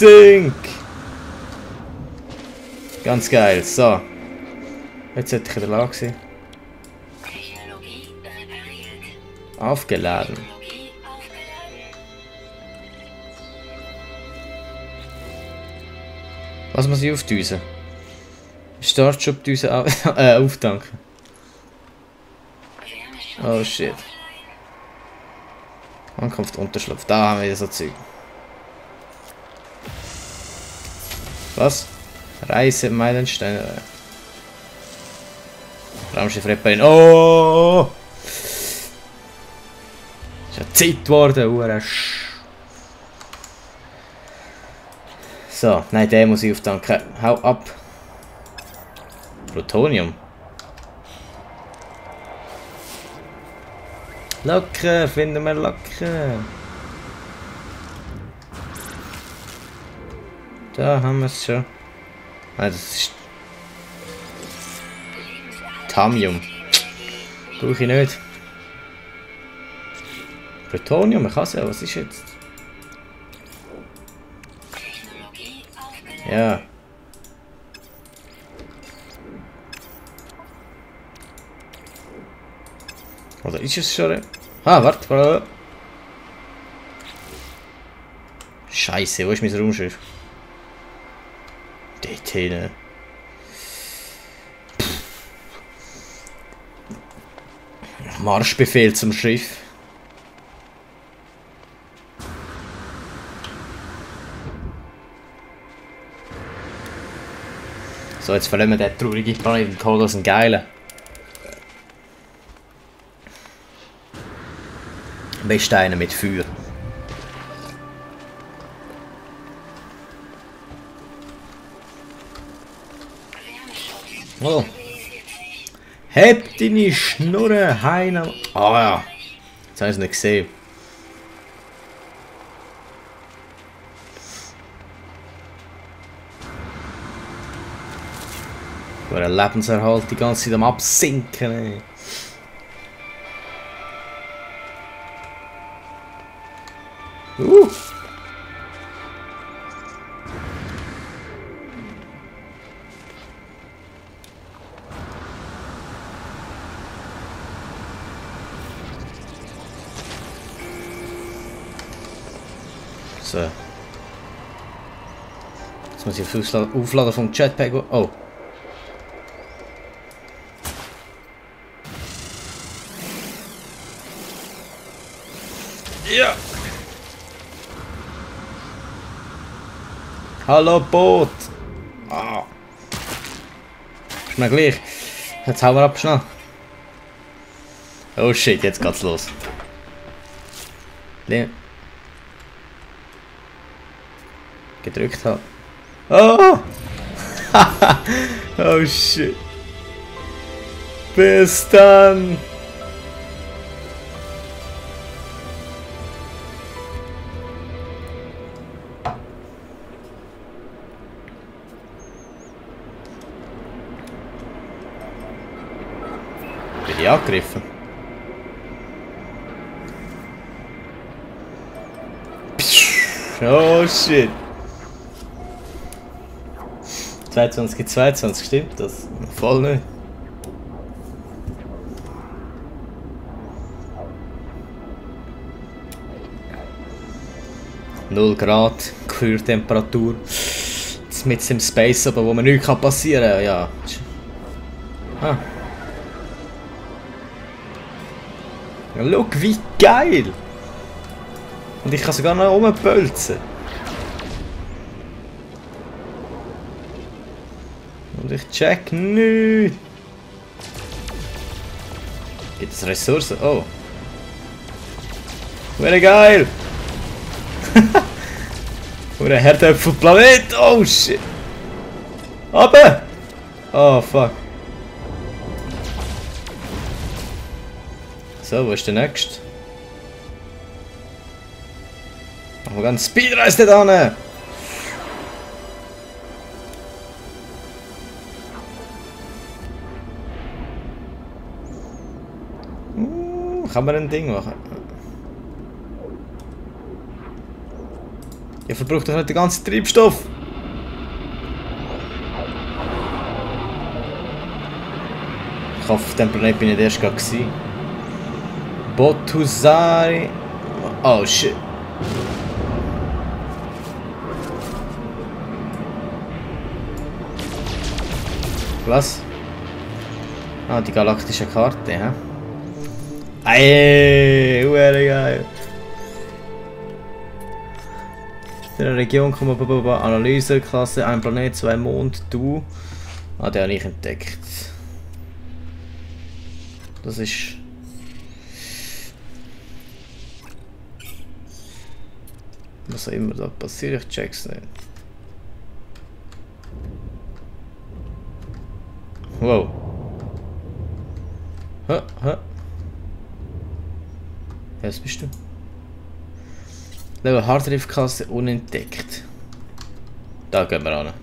Sink! Ganz geil, so. Jetzt sollte ich in der Lage sein. Aufgeladen. Was muss ich aufdüsen? Startschub-Düse auftanken. Oh shit. Ankunft, Unterschlupf. Da haben wir wieder so Zeug. Was? Reise Meilensteine. Raumschiff reparieren. Oh! Ist ja Zeit geworden, Urasch. So, nein, den muss ich auftanken. Hau ab. Plutonium. Locker, finden wir locker. Da haben wir es schon. Ah, das ist Thamium. Brauche ich nicht. Plutonium, ich kann es ja. Was ist jetzt? Ja. Oder ist es schon? Ah, warte. Scheiße, wo ist mein Raumschiff? Dort hin. Marschbefehl zum Schiff. So, jetzt verlieren wir den traurigen Planeten und holen uns einen geilen. Am besten einen mit Feuer. Oh. Heb deine Schnurre, Heiner. Ah ja. Jetzt habe ich es nicht gesehen. Der Lebenserhalt die ganze Zeit am Absinken. Ey. So. Jetzt muss ich aufladen vom Jetpack. Oh. Ja. Hallo Boot. Ah. Ist mir gleich. Jetzt hauen wir ab schnell. Oh shit, jetzt geht's los. Gedrückt halt. Oh! Oh shit. Bis dann. Bin ich angegriffen? Oh shit. 22 stimmt das? Voll nicht. Null Grad, Kühltemperatur. Jetzt mit dem Space, aber wo man nichts passieren kann. Ja. Ah. Ja, look, wie geil! Und ich kann sogar noch rumpölzen. Und ich check nichts. Gibt es Ressourcen? Oh. Wäre geil! Oder ein Herdöpfelplanet! Oh shit! Aber! Oh fuck. So, wo ist der nächste? Machen wir ganz Speedreise da hin! Kann man ein Ding machen? Ihr verbraucht doch nicht den ganzen Treibstoff! Ich hoffe, auf dem Planeten bin ich erst gerade gewesen. Botusari. Oh shit. Was? Ah, die galaktische Karte, hä? Ey, geil. In der Region kommen Analyseklasse, ein Planet, 2 Mond, du. Ah, den habe ich entdeckt. Das ist. Was auch immer da passiert, ich check's nicht. Wow. Hä? Was bist du? Level Hardriff-Klasse unentdeckt. Da gehen wir an.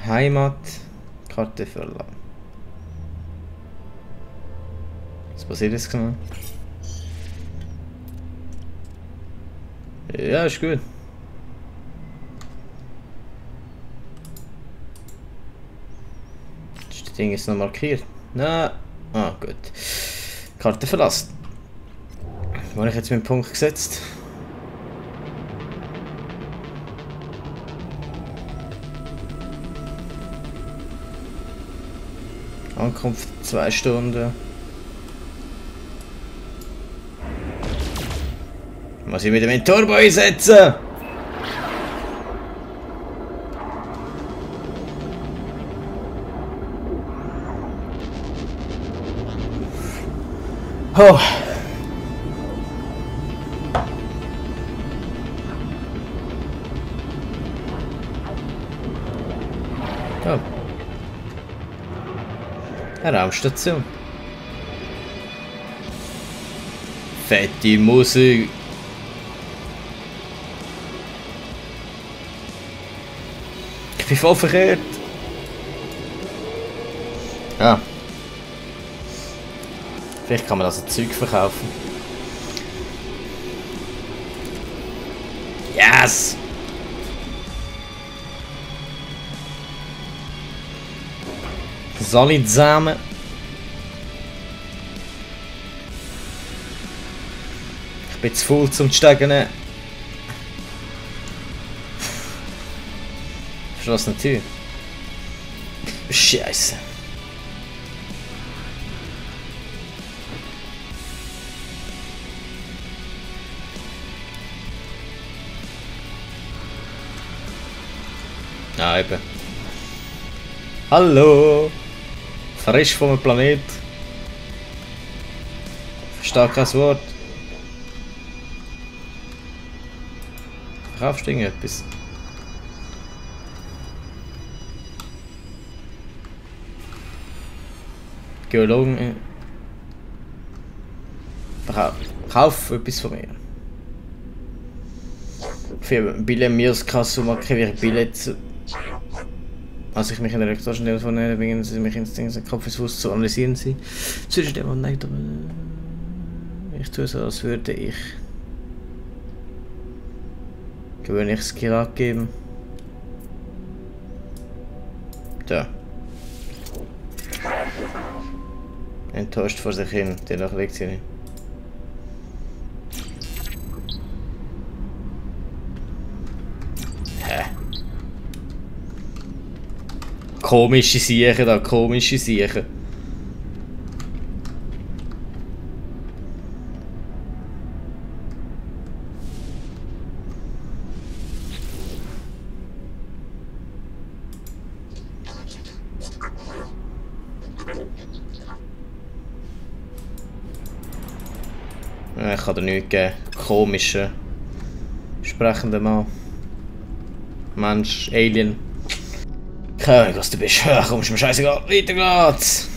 Heimat. Karte verlassen. Was passiert jetzt genau? Ja, ist gut. Das Ding ist noch markiert. Na, ah gut. Karte verlassen. Wo habe ich jetzt meinen Punkt gesetzt? Ankunft 2 Stunden. Muss ich wieder meinen Turbo einsetzen? Oh. Oh. Eine Raumstation. Fette Musik. Ich bin voll verkehrt. Ah. Vielleicht kann man das ein Zeug verkaufen. Yes! Solid zusammen. Ich bin zu faul zum Steigen. Verschlossene Tür. Scheiße. Ah, eben. Hallo! Frisch vom Planet. Verstehe kein Wort. Verkaufst du irgendetwas? Geologen. Kauf etwas von mir. Für Bille mir das Kassumarke wie Billett. Als ich mich in der elektronischen Telefon bringen sie mich ins Kopf ins Fuß zu analysieren sie. Zwischen dem und nicht, aber ich tue so, als würde ich gewöhnlich Skill abgeben. Da. Enttäuscht vor sich hin, dennoch legt sie nicht. Hä? Komische Siechen da, komische Siechen. Ich kann dir nichts geben. Komische. Sprechender Mann. Mensch, Alien. Keine Ahnung, was du bist. Ach, kommst du mir scheißegal. Weiter geht's.